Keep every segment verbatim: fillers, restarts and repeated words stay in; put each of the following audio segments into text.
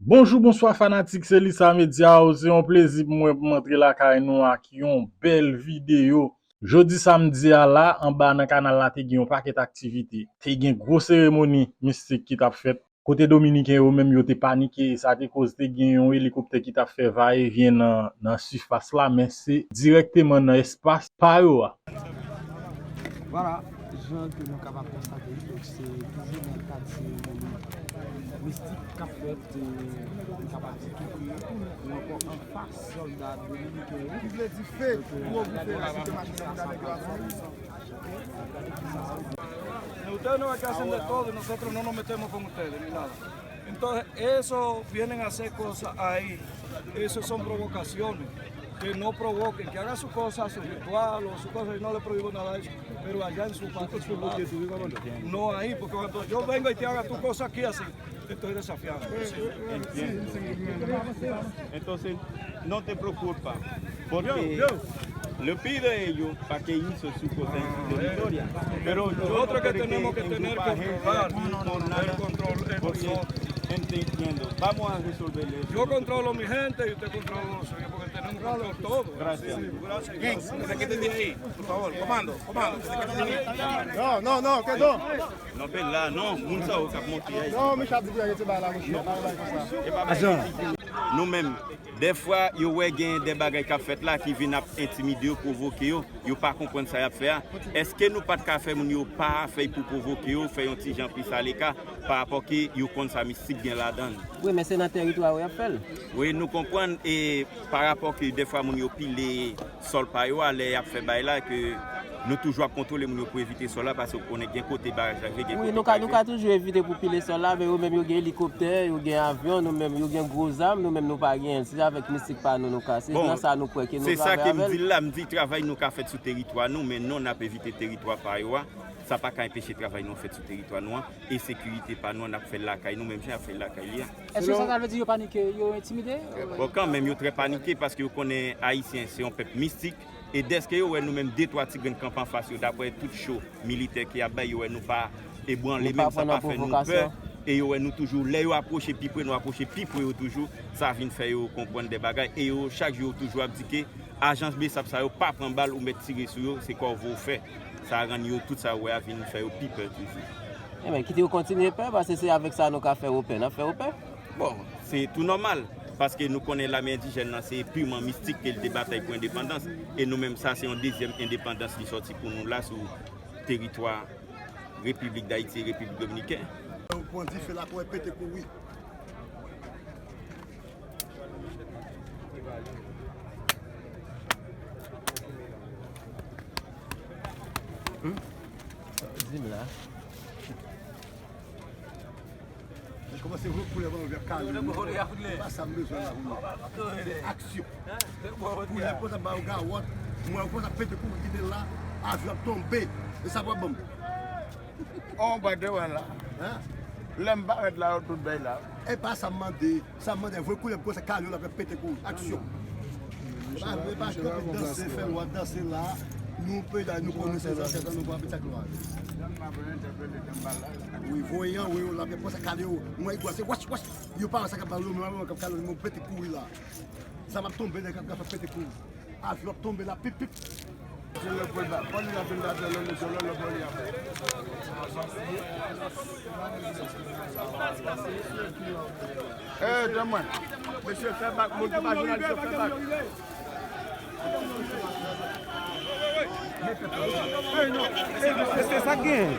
Bonjou, bonswa fanatik, se Lisa Media, se yon plezi pou mwen pou m antre lakay nou ak yon bèl videyo. Jodi samdi a la, anba nan kanal la te gen yon pakèt aktivite. Te gen gwo seremoni mistik ki t ap fèt. Kote Dominiken yo menm yo te panike, sa te koz te gen yon elikoptè ki t ap fè vayevyen nan, nan sifas la, men se dirèkteman nan espas pa yo a. Vwala, jan ke nou kapab konstate, donk se toujou nan kad seremoni mistik k ap fèt, e nou kapab di tou ke nou ankò anfas sòlda dominiken yo. Ki vle di fe, gwo bouke la, se te machin nan nèg yo ap fè. Ustedes no, que hacen de todo y nosotros no nos metemos con ustedes ni nada. Entonces, eso vienen a hacer cosas ahí. Eso son provocaciones. Que no provoquen, que haga su cosa, su ritual o su cosa, y no le prohíbo nada de eso. Pero allá en su parte, en su lado. No ahí, porque cuando yo vengo y te haga tu cosa aquí así, te estoy desafiando. Entiendo. Entonces, no te preocupa, porque le pide ellos para que hizo su cosa en su territorio. Pero yo nosotros que tenemos que tener controlar el control en nosotros. Entiendo. Vamos a resolver eso. Yo controlo mi gente y usted controla lo suyo, porque tenemos control todo. Gracias. Gente, que te tiene ahí, por favor, comando, comando, que te tiene ahí. No, no, no, que no. Non, pe la, non, moun sa yo k ap monte a. Non, Michel ap di pou yo rete bay la, monchè, pa bay konsa. Nou menm, dèfwa, yo wè gen de bagay k ap fèt la ki vin ap entimide yo, pwovoke yo, yo pa konprann sa y ap fè a. Èske nou pa t ka fè moun yo pa fè y pou pwovoke yo, fè yon ti jan plis aleka, pa rapò ke yo konn sa mistik gen ladan l? Wi, men se nan teritwa yo y ap fè l. Wi, nou konprann, e pa rapò ke dèfwa moun yo pile sòl pa yo a, lè y ap fè bay la, ke nou toujou ap kontwole moun yo pou evite sòl la, paske ou konnen gen kote baraj la rive, gen kote nou pa ka rive. Wi, nou ka toujou evite pou pile sòl la, men yo menm yo gen elikoptè, yo gen avyon, nou menm yo gen gwo zam, nou menm nou pa genyen l. Se avèk mistik pa nou nou ka. Se nan sa nou kwè ke nou travay avè l. Bon, se sa ke m di l la, m di travay nou ka fèt sou teritwa nou, men non, n ap evite teritwa pa yo a. Sa pa ka enpeche travay nou fèt sou teritwa nou an, e sekirite pa nou an, n ap fè l lakay nou, menm jan y ap fè l lakay li a. Èske sa, sa vle di yo panike, yo entimide? Bon, kanmenm, yo trè panike paske yo konnen Ayisyen se yon pèp mistik, e dèske yo wè nou menm de twa ti grenn kanpe anfas yo, daprè tout cho militè ke y ap bay, yo wè nou pa ebranle, menm sa pa fè nou pè, e yo wè nou toujou, lè yo apwoche pi pre, nou apwoche pi pre yo toujou, sa vin fè yo konprann de bagay, e yo, chak jou, yo toujou ap di ke ajan BSAP sa yo pa pran bal, ou mèt tire sou yo, se kòve w fè. Sa rann yo, tout sa yo wè a vin fè yo pi pè toujou. Ebyen, kite yo kontinye pè, paske se avèk sa nou ka fè yo pè, n ap fè yo pè. Bon, se tou nòmal, paske nou konnen lame endijèn nan se piman mistik ke l te batay pou endepandans, e nou menm sa se yon dezyèm endepandans li sòti pou nou la sou teritwa Repiblik Dayiti e Repiblik Dominiken. Yo pran dife, lakò pete kouri. Hmm? Di m la. Mwen kòmanse wè koulè ban ouvè kale. Se pa sa m bezwen la pou mwen. Se aksyon. Koulè konsa ba yo gawòt. Mwen konsa pete kouri kite la. Avyon ap tonbe. E sa pral ban m. On bay devan la. Hein? Lè m parèt la, yo tout bay la. E pa sa m mande. Sa m mande, voye koulè konsa kale yo la fè pete kouri. Aksyon. E pa, e pa kanpe danse, fè lwa danse la. Nou peyizan, nou konnen se zansèt nou, pa pete sa k lwa. Wi, voye anvoye yo la, men konsa kale yo. Mwen, igwa, se wach, wach. Yo pa wè sa k ap ba yo, men mwen k ap kale yo, mwen pete kouri la. Sa m ap tonbe, nèg ap fè pete kouri. Avyon ap tonbe la, pip, pip. Eh, tann mwen. Mesye, fè bak, moun ki pa jounalis yo, fè bak. Mesye, sa gen.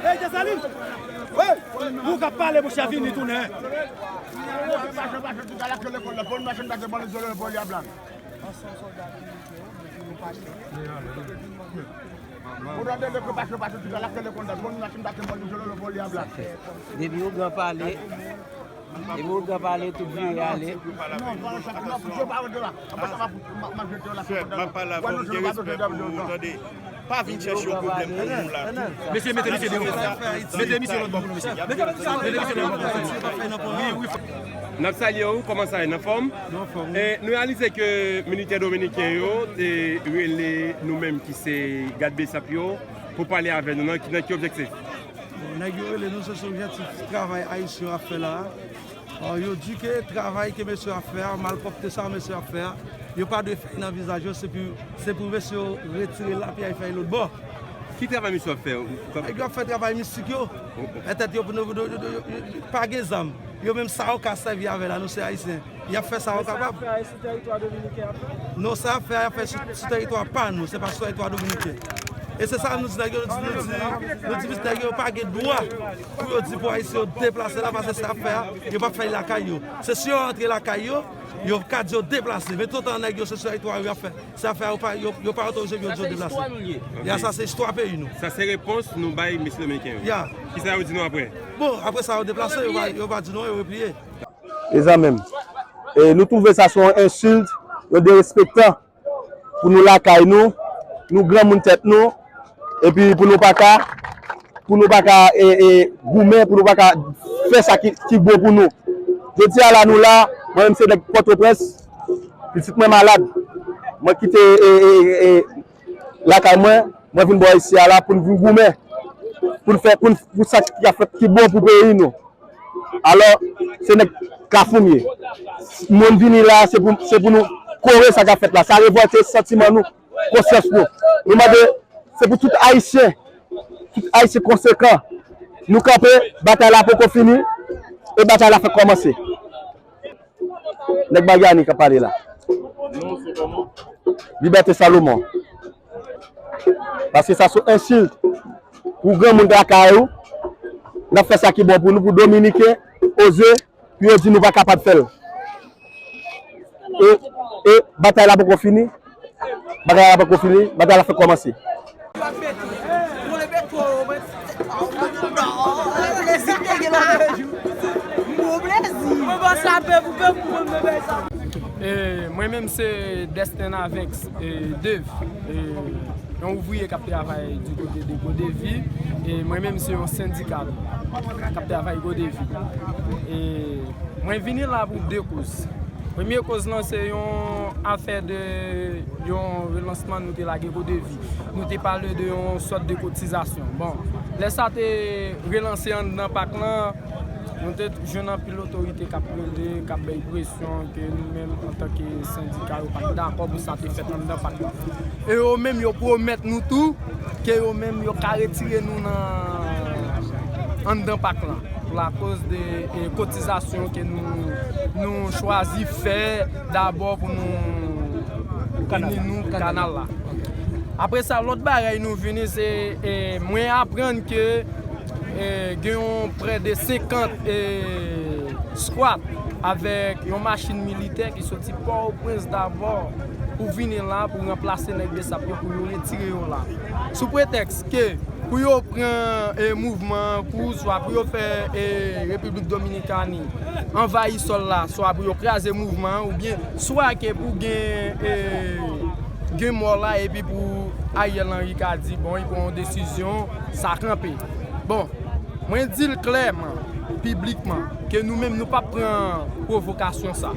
Hey, Desalin! Hey! Ou ka pale, monchè, vini tounen. Depi ougan pale, depi ougan pale, tout vire ale. Chèf, m ap pale avè w, m gen respè pou ou, tande. Pa vin chèche yon pwoblèm pou nou la tou. Mesye, mete misye deyò. Mete misye lòt bò pou nou, mesye. Mete misye lòt bò pou nou. N ap salye w, kòman sa ye, n anfòm? E, nou reyalize ke militè dominiken yo te rele nou menm ki se gad BSAP yo, Pou pale avè nou, nan ki, nan ki objektif? Bon, nèg yo rele nou, se sou objektif travay ayisyen yo ap fè la a. Yo di ke travay ke mesye yo ap fè a, malpwòpte sa mesye yo ap fè a, yo pa dwe fè nan vizaj yo, se pou, se pou mesye yo retire lapyay fèy lòt bò. Ki travay misye ap fè? Nèg yo ap fè travay mistik yo. Entèt yo, pa gen zam. Yo menm sa yo ka sèvi avè la, nou se ayisyen. Y ap fè sa yo kapab. Sa y ap fè a, e sou tèritwa dominiken y ap fè? Non, sa y ap fè a, y ap fè sou, sou tèritwa pa nou, se pa sou tèritwa dominiken. E se sa nou di nèg yo, nou di, nou di, nou di nèg yo pa gen dwa pou yo di pou ayisyen yo deplase la, paske sa y ap fè a, yo p ap fè l lakay yo. Se si yo rantre lakay yo, yo ka di yo deplase. Men toutan nèg yo se sou tèritwa yo y ap fè. Sa fè yo pa, yo, yo pa otorize pou yo di yo deplase. Ya, sa se istwa peyi nou. Sa se repons nou bay mesye dominiken yo. Ya. Kisa yo di nou apre? Bon, apre sa yo deplase, yo pa, yo pa di non, yo repliye. Mezanmi, e, nou twouve sa se yon ensilt, yon derespektan pou nou lakay nou, nou granmoun tèt nou, epi pou nou pa ka, pou nou pa ka e, e, goumen, pou nou pa ka fè sa ki, ki bon pou nou. Jodi a la nou la, mwen menm se nèg Pòtoprens, pitit mwen malad, mwen kite e, e, e, lakay mwen, mwen vin bò isi a la pou n vin goumen, pou n fè, pou n, pou sa ki ka fèt ki bon pou peyi nou. Alò, se nèg Kafou m ye. Mwen vini la, se pou, se pou nou kore sa k ap fèt la. Sa revòlte santiman nou, konsyans nou. Nou mande, se pou tout Ayisyen, tout Ayisyen konsekan, nou kanpe, batay la poko fini, e batay la fèk kòmanse. Nèg Maryani k ap pale la. Libète Salomon. Paske sa se yon ensilt pou granmoun lakay ou. N ap fè sa ki bon pou nou, pou Dominiken oze, pou yo di nou pa kapab fè l. E, e batay la poko fini. Bagay la poko fini, bagay la fèk kòmanse. E, mwen menm se Destin Navex, e, Dave, e, yon ouvriye k ap travay di kote de Godevi. E mwen menm se yon sendikal k ap travay Godevi. E mwen vini la pou de koz. Premye koz lan se yon afè de yon relansman nou te lage Godevi. Nou te pale de yon sòt de kotizasyon. Bon, lè sa te relanse anndan pak lan, nou te jwenn anpil otorite k ap rele, k ap bay presyon ke nou menm antanke sendika yo pa t dakò pou sa te fèt anndan pak lan. E yo menm yo pwomèt nou tou ke yo menm yo ka retire nou nan anndan pak lan. Pou lakoz de e, kotizasyon ke nou, nou chwazi fè dabò pou nou vini nou kanal la. Apre sa, lòt bagay nou vini se e, mwen aprann ke e, gen yon prè de senkant e, squat avèk yon machin militè ki soti Pòtoprens dabò pou vini la pou ranplase nèg Besap yo pou yo retire yo la. Sou pretèks ke pou yo pran e, mouvman an kou, swa pou yo fè e, Repiblik Dominikani anvayi sòl la, swa pou yo kraze mouvman an, oubyen swa ke pou gen e, gen mò la, epi pou Ariel Henry ka di, bon, li pran yon desizyon, sa kanpe. Bon, mwen di l klèman, piblikman, ke nou menm nou p ap pran pwovokasyon sa.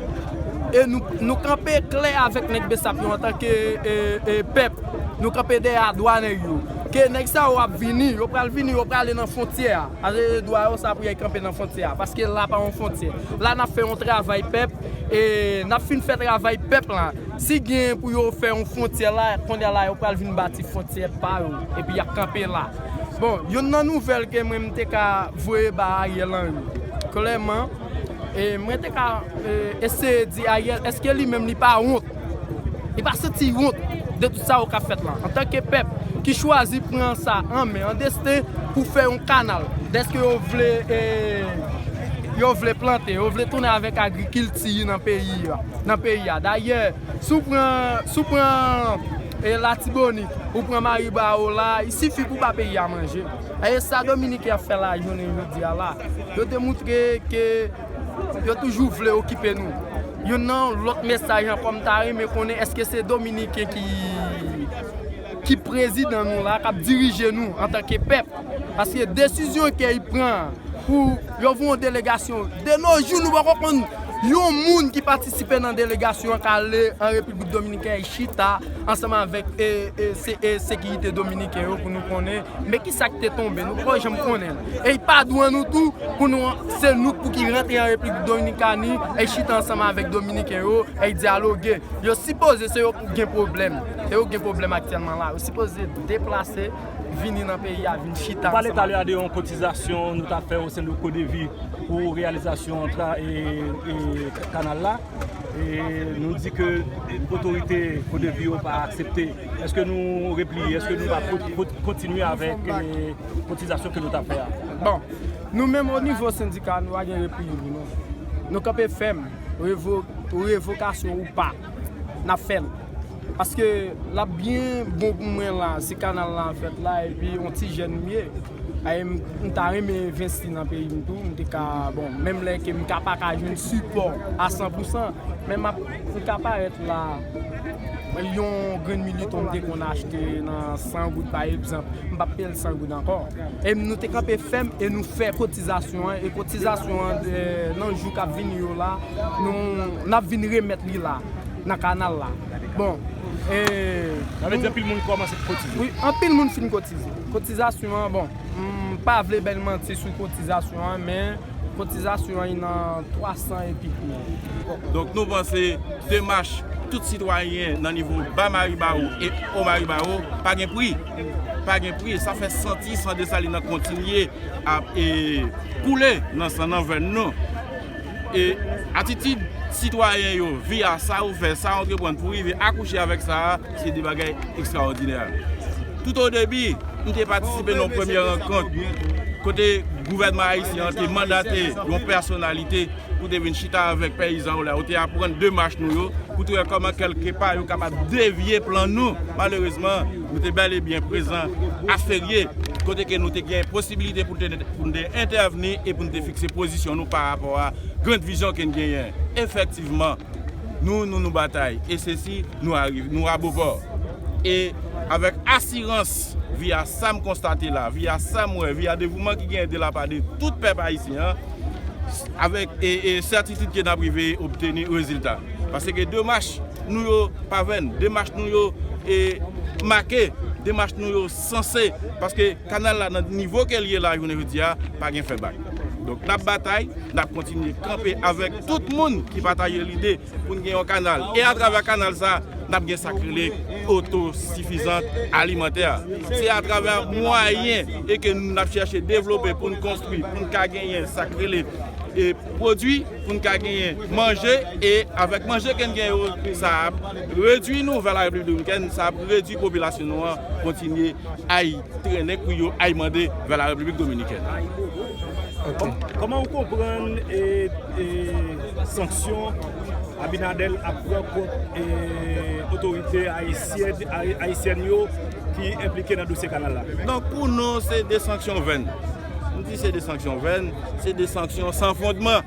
E nou, nou kanpe klè avèk nèg Besap yo antanke e, e, pèp. Nou kanpe dèyè dwa nèg yo. Ke nèg sa yo ap vini, yo pral vini, yo prale nan fwontyè a. Paske dwa yo sa pou y al kanpe nan fwontyè a. Paske la pa yon fwontyè. La n ap fè yon travay pèp, e n ap fin fè travay pèp la. Si gen pou yo fè yon fwontyè la, kounye a la yo pral vin bati fwontyè pa yo. Epi y ap kanpe la. Bon, youn nan nouvèl ke mwen m te ka voye ba Ariel Henry. Klèman, e mwen te ka e, eseye di Ariel, èske li menm li pa wont? Li pa santi wont de tout sa yo k ap fèt la? Antanke pèp ki chwazi pran sa an men, an desten pou fè yon kanal. Dèske yo vle, e, yo vle plante, yo vle tounen avèk agrikilti nan peyi a, nan peyi a. Dayè, si w pran, si w pran e, Latibonit, ou pran Maribawo la, li sifi pou ba peyi a manje. E sa Dominiken ap fè la jounen jodi a la. Yo te moutre ke yo toujou vle okipe nou. Youn nan lòt mesaj ankò, m ta renmen konnen èske se Dominiken ki, ki prezidan nou la, k ap dirije nou antanke pèp. Paske desizyon ke y pran pou yo voye yon delegasyon. De nos jours, nou poko konn Yon moun ki patisipe nan delegasyon an k ale an Repiblik Dominiken, e chita ansanm avèk e, e, se, e, sekirite dominiken yo pou nou konnen men ki sa k te tonbe. Nou poko janm konnen l. E pa dwa nou tou pou nou, se nou pou ki rantre an Repiblik Dominikani, e chita ansanm avèk dominiken yo, e dyaloge. Yo sipoze se yo k gen pwoblèm. Se yo k gen pwoblèm aktyèlman la. Yo sipoze deplase, vini nan peyi a, vin chita ansanm avèk. Ou pale talè a de yon kotizasyon nou t ap fè o sen de Kodevi pou reyalizasyon tra, e, e, kanal la. E nou di ke otorite Kodevi yo pa aksepte. Èske nou repliye? Èske nou va ko-, ko-, kontinye avèk, e, kotizasyon ke nou t ap fè a? Bon, nou menm o nivo sendika, nou pa gen repliye pou nou. Nou kanpe fèm, revo-, revokasyon ou pa, n ap fè l. Paske l ap byen bon pou mwen la, si kanal la fèt la, epi yon ti jèn m ye. Ay, m, m ta renmen envesti nan peyi m tou, m te ka, bon, menm lè ke m ka pa ka jwenn sipò a san pou san, men m ap, m ka parèt la, yon grenn militon m te konn achte nan san goud, pa egzanp, m p ap peye l san goud ankò. E nou te kanpe fèm e nou fè kotizasyon an, e kotizasyon an, e, nan jou k ap vini yo la, nou, n ap vin remèt li la, nan kanal la. Bon, e, sa vle di anpil moun kòmanse kotize. Wi, anpil moun fin kotize. Kotizasyon an, bon, m pa vle bay manti sou kotizasyon an, men kotizasyon an nan twa san epi plis. Donk, nou panse demach tout sitwayen nan nivo Ba Maribawo e O Maribawo pa gen pri. Pa gen pri. Sa fè santi san Desalin nan kontinye ap, e, koule nan san, nan vèn nou. E atitid sitwayen yo, via sa ou fè, sa ou antreprann pou rive akouche avèk sa a, se de bagay ekstraòdinè. Tout o debi, m te patisipe nan yon premye rankont kote gouvènman ayisyen an te mandate yon pèsonalite pou te vin chita avèk peyizan yo la, yo te aprann demach nou yo, pou te wè kòman kèlke pa yo kapab devye plan nou. Malerezman, nou te bèl e byen prezan a Ferye, kote ke nou te gen posibilite pou te, pou n te entèvni e pou n te fikse pozisyon nou pa rapò a grand vizyon ke n genyen. Efektivman, nou, nou, nou batay. E sesi, nou arive, nou a bon pò. E avèk asirans, via sa m konstate la, via sa m wè, via devouman ki genyen de la pa de tout pèp ayisyen an, avèk, e, e sètitid ke n ap rive obteni rezilta. Paske demach nou yo pa vèn, demach nou yo, e, make, demach nou yo sanse, paske kanal la nan nivo ke l ye la jounen jodi a, pa gen fè bak. Donk, n ap batay, n ap kontinye kanpe avèk tout moun ki pataje lide pou n gen yon kanal. E atravè kanal sa, n ap gen sa k rele otosifizans alimantè. Se atravè mwayen e ke n ap chèche devlope pou n konstwi, pou n ka genyen sa k rele, e, pwodui, pou n ka genyen manje, e avèk manje ke n genyen yo, sa ap redui nou vè la Repiblik Dominikèn, sa ap redui popilasyon nou an kontinye ay trennen kri yo, ay mande vè la Repiblik Dominikèn. Ok. Kòman ou konprann, e, e, sanksyon Abinader ap pran kont, e, otorite ayisyèn, ay-, ayisyèn yo ki enplike nan dosye kanal la? Donk, pou nou, se de sanksyon vèn. M di se de sanksyon vèn, se de sanksyon san fondman.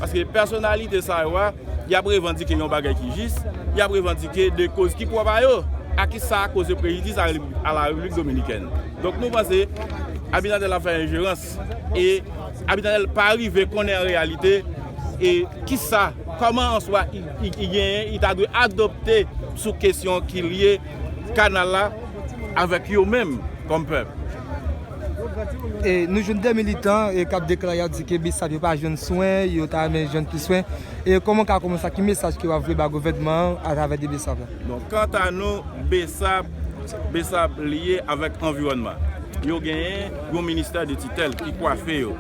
Paske pèsonalite sa yo a, y ap revandike yon bagay ki jis, y ap revandike de koz ki pwòp a yo, a ki sa a koze prejidis a, a la Repiblik Dominikèn. Donk, nou panse Abinader ap fè enjerans e Abinader pa rive konnen an reyalite e ki sa, kòman an swa i, i, i genyen, i ta dwe adopte sou kesyon ki lye kanal la avèk yo menm kòm pèp. E nou jwenn de militan, e, k ap deklare, y ap di ke BSAP yo pa jwenn swen, yo ta renmen jwenn plis swen. E kòman w ka kòmanse, ki mesaj ke w ap voye ba gouvènman an atravè de BSAP la? Bon, kanta nou, BSAP, BSAP lye avèk anviwònman. Yo genyen yon ministè de titèl ki kwafe yo.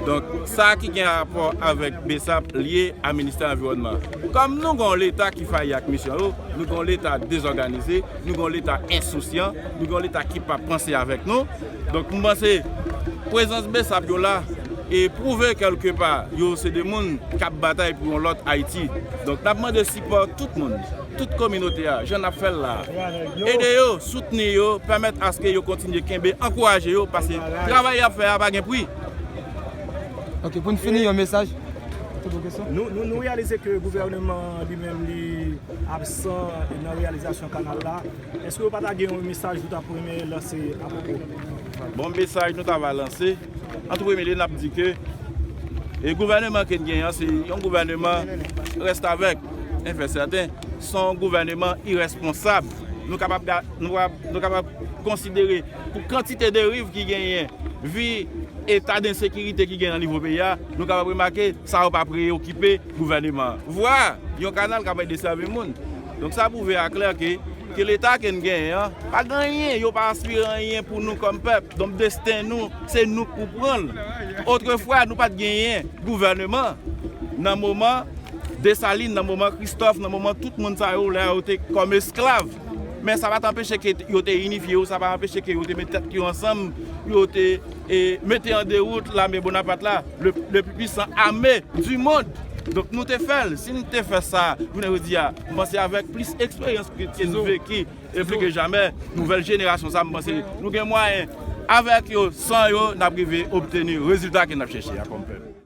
Donk, sa ki gen rapò avèk BSAP lye a ministè anviwònman. Kòm nou gen yon Leta ki fayi ak misyon yo, nou gen yon Leta dezòganize, nou gen yon Leta ensousyan, nou gen yon Leta ki pa panse avèk nou. Donk, m panse prezans BSAP yo la e pwouve kèlke pa yo se de moun k ap batay pou yon lòt Ayiti. Donk, n ap mande sipò tout moun, tout kominote a, jan n ap fè l la. Ede yo, soutni yo, pèmèt aske yo kontinye kenbe, ankouraje yo, paske travay y ap fè a pa gen pri. Ok, pou n fini, yon mesaj. Tout bon kesyon? Nou, nou, nou reyalize ke gouvènman an li menm li absan nan reyalizasyon kanal la. Èske w pa ta gen yon mesaj ou ta pou renmen lanse apwopo? Bon, mesaj nou ta va lanse, an tou premye lye, n ap di ke E gouvèneman ke n genyen an, se yon gouvèneman restavèk. Enfè sèten, se yon gouvèneman iresponsab. Nou kapab, nou kapab, nou kapab konsidere pou kantite deriv ki genyen, vi eta densekirite ki genyen nan nivo peyi a, nou kapab remake sa yo pa preyokipe gouvèneman an. Vwa yon kanal k ap desèvi moun. Donk sa pwouve aklè ke, ke Leta ke n genyen an pa gen anyen, yo pa aspire anyen pou nou kòm pèp. Donk desten nou, se nou k pou pran l. Otrefwa, nou pa t genyen gouvèneman nan moman Desalin, nan moman Kristòf, nan moman tout moun sa yo la yo te kòm esklav. Men sa pa t anpeche ke yo te inifye yo, sa pa anpeche ke yo te met tèt yo ansanm, yo te e, mete an dewout lame Bonapat la, le, le plus puissant armée du monde. Donk nou te fè l. Si n te fè sa, jounen jodi a, m panse avèk plis eksperyans ke, ke n veki, e pli ke jamè, nouvèl jenerasyon sa, m panse nou gen mwayen, avèk yo, san yo, n ap rive obteni rezilta ke n ap chèche a kòm pèp.